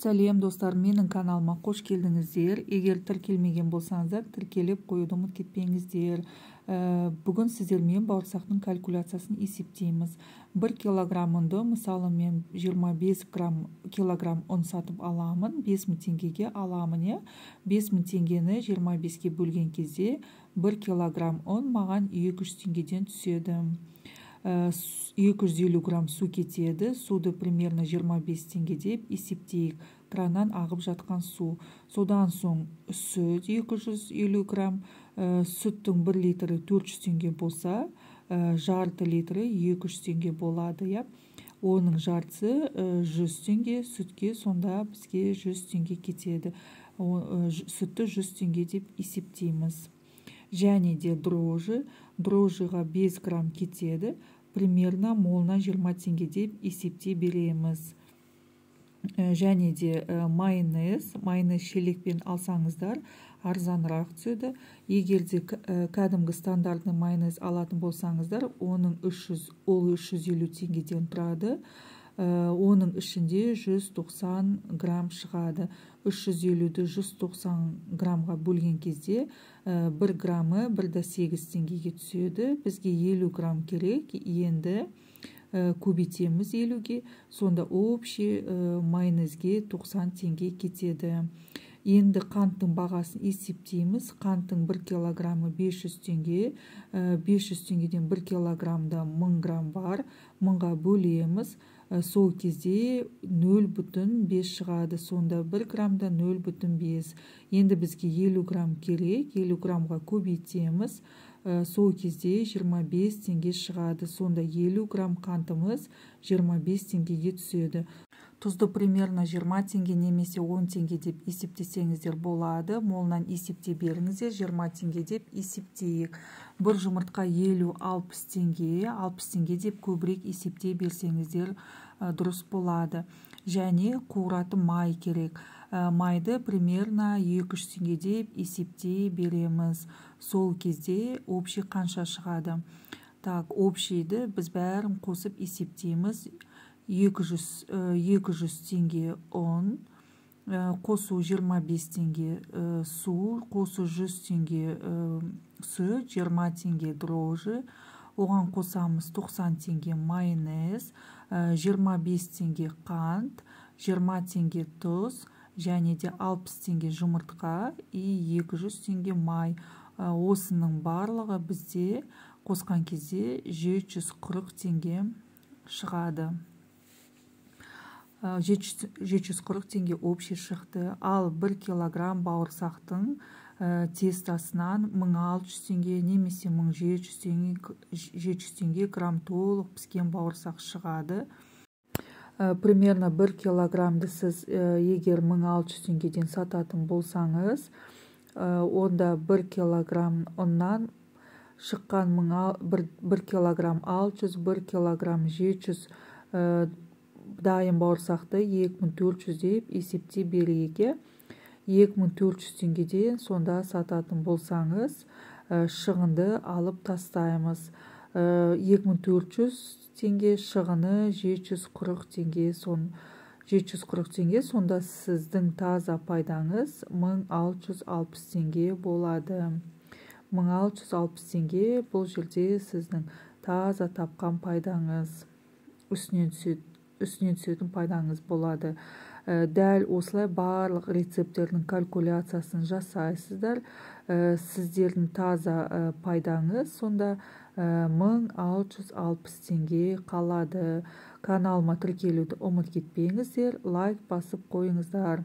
Сәлем, достар, менің каналыма қош келдіңіздер. Егер тіркелмеген болсаңыздар, тіркеліп қоюды ұмытып кетпеңіздер. Бүгін сіздермен бауырсақтың калькуляциясын есептейміз. 1 килограмм ұнды, мысалы, мен 25 грамм килограмм ұн сатып аламын, 5000 теңгеге аламын, иә. 5000 теңгені 25-ке бөлген кезде 1 килограмм ұн маған 200 теңгеден түседі. 250 грамм су кетеді. Суды примерно 25 теңге деп есептейік. Краннан ағып жатқан су. Содан соң сүт 250 грамм. Сүттің 1 литрі 400 теңге болса, жарты литрі 200 теңге болады, иә. Оның жартысы 100 теңге сүтке, сонда бізге 100 теңге кетеді. Сүтті 100 теңге деп есептейміз. Және де дрожжи, дрожжиға 5 грамм кетеді, примерно молына 20 теңге деп есептей береміз. Және де майонез, майонез шелекпен алсаңыздар арзанырақ түседі. Егер де кәдімгі стандартный майонез алатын болсаңыздар, оның 300, ол 350 теңгеден тұрады. Оның ішінде 190 грамм шығады. 350-ді 190 граммға бөлген кезде 1 граммы 1,8 теңгеге түседі. Бізге 50 грамм керек, енді көбейтеміз 50-ге, сонда общий майонезге 90 теңге кетеді. Енді қанттың бағасын есептейміз. Қанттың 1 килограммы 500 теңге. 500 теңгеден 1 килограммда 1000 грамм бар. 1000-ға бөлеміз. Сол кезде 0,5 шығады. Сонда 1 граммда 0,5. Енді бізге 50 грамм керек. 50 граммға көбейтеміз. Сол кезде 25 теңге шығады. Сонда 50 грамм қантымыз 25 теңгеге түседі. Тұзды примерно 20 теңге немесе 10 теңге деп есептесеңіздер болады. Молынан есептей беріңіздер, 20 теңге деп есептейік. Бір жұмыртқа 50-60 теңге, 60 теңге деп көбірек есептей берсеңіздер дұрыс болады. Және қуыратын май керек. Майды примерно 200 теңге деп есептей береміз. Сол кезде общий қанша шығады? Так, общийді біз бәрін қосып есептейміз. 200 теңге ұн, қосу 25 теңге су, қосу 100 теңге сүт, 20 теңге дрожжи, оған қосамыз 90 теңге майонез, 25 теңге қант, 20 теңге тұз, және де 60 теңге жұмыртқа и 200 теңге май. Осының барлығы бізде қосқан кезде 740 теңге шығады. 740 теңге общий шықты. Ал 1 килограмм бауырсақтың тестасынан 1600 теңге немесе 1700 теңге, 700 теңге грамм толық піскен бауырсақ шығады. Примерно 1 килограммды сіз егер 1600 теңгеден сататын болсаңыз, онда 1 килограмм ұннан шыққан 1 килограмм 600, 1 килограмм 700 дайын бауырсақты 2400 деп есептей берейік. 2400 теңгеден сонда сататын болсаңыз, шығынды алып тастаймыз. 2400 теңге шығыны 740 теңге, 740 теңге, сонда сіздің таза пайдаңыз 1660 теңге болады. 1660 теңге бұл жерде сіздің таза тапқан пайдаңыз, үстінен түсетін пайдаңыз болады. Дәл осылай барлық рецепттердің калькуляциясын жасайсыздар. Сіздердің таза пайдаңыз сонда 1660 теңге қалады. Каналыма тіркелуді ұмыт кетпеңіздер, лайк басып қойыңыздар.